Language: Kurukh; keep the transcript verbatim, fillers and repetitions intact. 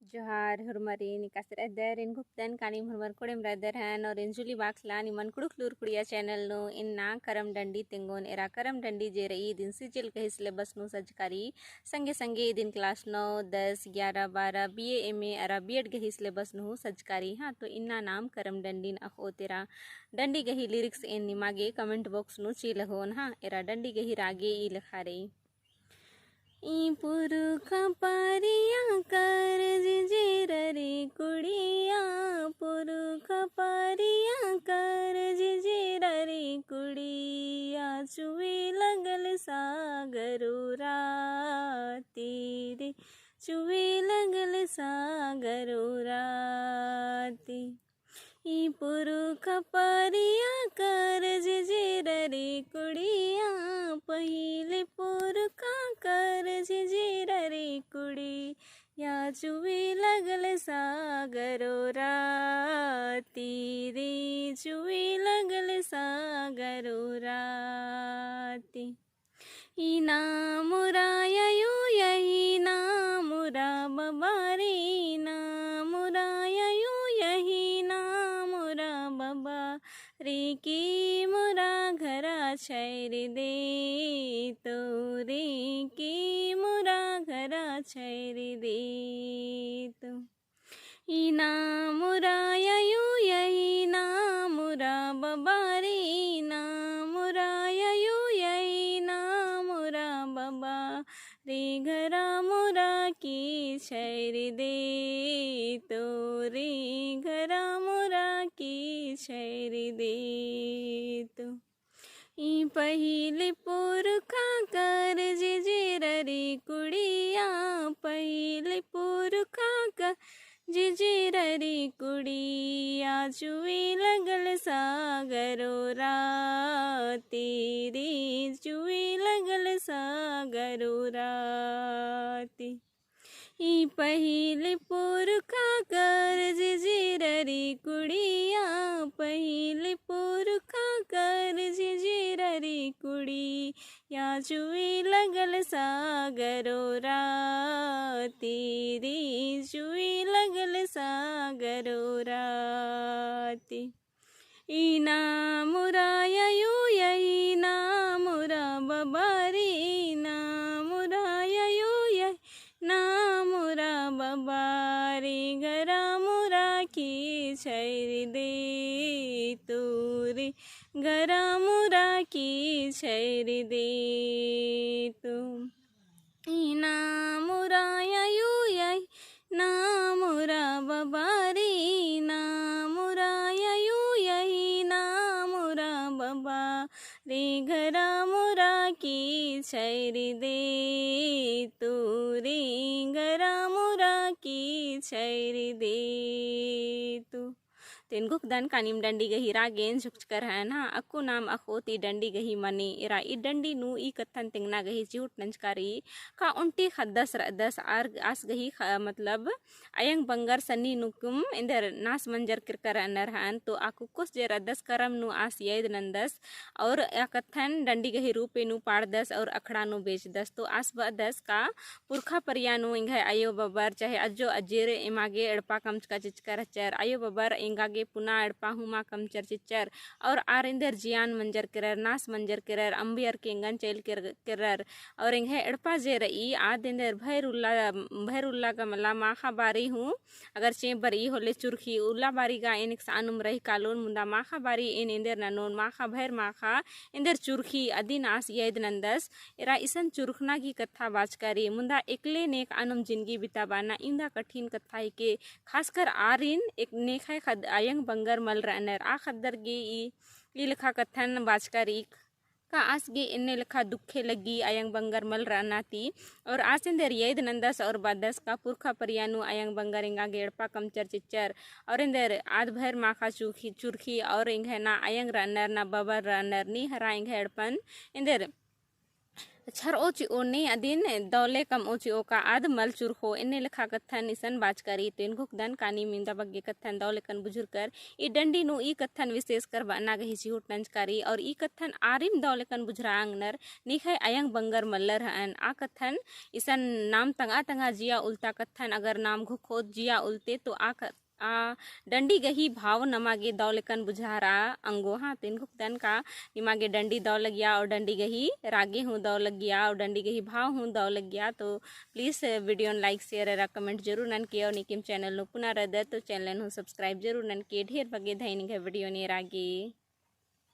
जोहार, होरमारिन एकासे रअदर, एन गुप्तन कानिम होरमर कोड़ेम रअदर हन, और एन जुली बाखला निमन कुँड़ुख़ लूर कुड़िया channel नू इन्ना करम डंडी तेंगोन एरा। करम डंडी जे रई इदिन CGL गही syllabus नू सज्जका रई, संगे संगे इदिन class नौ, दस, ग्यारह, बारह, BA, MA अरा B.Ed गही syllabus नू सज्जका रई। हाँ, तो इन्ना नाम करम डंडीन अख़ोत एरा। डंडी गही lyrics एन निमागे comment box नू चिलहोन। हाँ, एरा डंडी गही रागे ई लेखा रई। ई पुरुखा परिया कर जिजिररी कुड़िया, पुरुखा परिया कर जिजिररी कुड़िया, चुई लगल सागरो राती रे, चुई लगल सागरो राती। ई पुरुखा परिया कर जिजिररी कुड़िया, पहिली पुरुखा कर जिजिररी कुड़िया, चुई लगल सागरो राती रे, चुई लगल सागरो राती। ई नाम उरा अयो यही नाम उरा बबा रे, ई नाम उरा अयो यही नाम उरा बबा रे, कि मुरा घरा छैर देतो रे, कि मुरा घरा छैर देतो। ई नाम उरा अयो यही नाम उरा बबा रे, ई नाम उरा अयो यही नाम उरा बबा रे, घरा मुरा की छैर देतो रे, घरा मुरा की छैर देतो। ई पहिली पुरुखा कर जिजिररी कुड़िया, पहिली पुरुखा कर जिजिररी कुड़िया, चुई लगल सागरो राती रे, चुई लगल सागरो राती। ई पहिली पुरुखा कर जिजिररी कुड़िया, पहिली पुरुखा कर जिजिररी कुड़िया, चुई लगल सागरो राती रे, चुई लगल सागरो राती। ई नाम उरा अयो यही नाम उरा बबा रे, ई नाम उरा अयो यही नाम उरा बबा रे, घरा मुरा की छैर देतो रे, घरा मुरा की छैर देतो। ई नाम उरा अयो यही नाम उरा बबा रे, ई नाम उरा अयो यही नाम उरा बबा रे, घरा मुरा की छैर देतो रे, घरा मुरा की छैर देतो। तेन गुकदन कानिम डंडी गही रागेन झुकचकर है ना, अक्कु नाम अख़ोत ई डंडी गही मनी। एरा ई डंडी नू ई कत्थन तेंगना गही चिहुट नंजका रई, का ओन्टी ख़द्दस रअदस आर आस गही ख-, मतलब अयंग बंगर सन्नी नुकुम एन्देर नास मंजर किरकर रअनर हन, तो आ कुक्कोस जे रअदस करम नू आस यैद नंदस, और आ कत्थन डंडी गही रूपे नू पाड़दस और अखड़ा नू बेचदस। तो आस बअदस का पुरखा परिया नू एंग्है अयो बबर चाहे अज्जो अज्जिर एमा गे एड़पा कमचका चिचकर रहचर। अयो बबर एंगा गे पुना एड़पा हूँ मा कमचर चिचर। और आर एन्देर जियान मंजर केरर, नास मंजर केरर, अम्बियर के एंगन चइल केर-, केरर। और एंग्है एड़पा जे रई, आद एन्देर भैर उल्ला, भैर उल्ला गा मला माखा बारी हूँ, अगर चेंप बरई होले चुरखी, उल्ला बारी गा एन एकसानुम रही कालोन, मुन्दा माखा बारी एन एन्देर ननोन, माखा भैर माखा एन्देर चुरखी, अदिन आस यैद नंदस। एरा इसन चुरखना की कत्था बाचका रई, मुन्दा एकले नेकआनुम जिनगी बिताबाना इवंदा कठिन कत्था हिके, खासकर आरिन एक नेखय ख़द्द अयंग बंगर मल रअनर, आ ख़द्दर गे ई, ई लेखा कत्थन बाचका रई, का आस गे एन्ने लेखा दुखे लग्गी अयंग बंगर मल रअना ती, और आस एन्देर यैद नंदस और बअदस का पुरखा परिया नू अयंग बंगर एंगा गे एड़पा कमचर चिचर, और एन्देर आद भैर माखा चुखी, चुरखी, और एंग्है ना अयंग रअनर ना बबर रअनर, नी हरा एंग्है एड़पन एन्देर छरओ चिओ ने अदिन दौले कमओ चिओ का आद मल चुरखो, एन्ने लेखा कत्थन इसन बाचका रई। तो एन घुकदन का नीम इवंदा बग्गे कत्थन दौलेकन बुझुरकर। ई डंडी नू ई कत्थन विशेषकर बअना गही चिहुट नंजका रई और ई कत्थन आरिम दौलेकन बुझुरा अंगनर निखय अयंग बंगर मल्लर हअन। आ कत्थन इसन नाम तंगआ तंगआ जिया उल्ता कत्थन, अगर नाम घुखोत जिया उल्ते तो आ क-, आ डंडी गही भाव नमा गे दौलेकन बुझारआ अंगो। हाँ, तो एन घुकदन का निमा गे डंडी दौ लगिया और डंडी गही रागे हूँ दौ लगिया और डंडी गही भाव हूँ दौ लगिया। तो please video न like, share अरा comment जरूर ननके और नीकिम channel नू पुना रअदर तो channel हूँ subscribe जरूर ननके। ढेर बग्गे धैन निंग्है video ने रागे।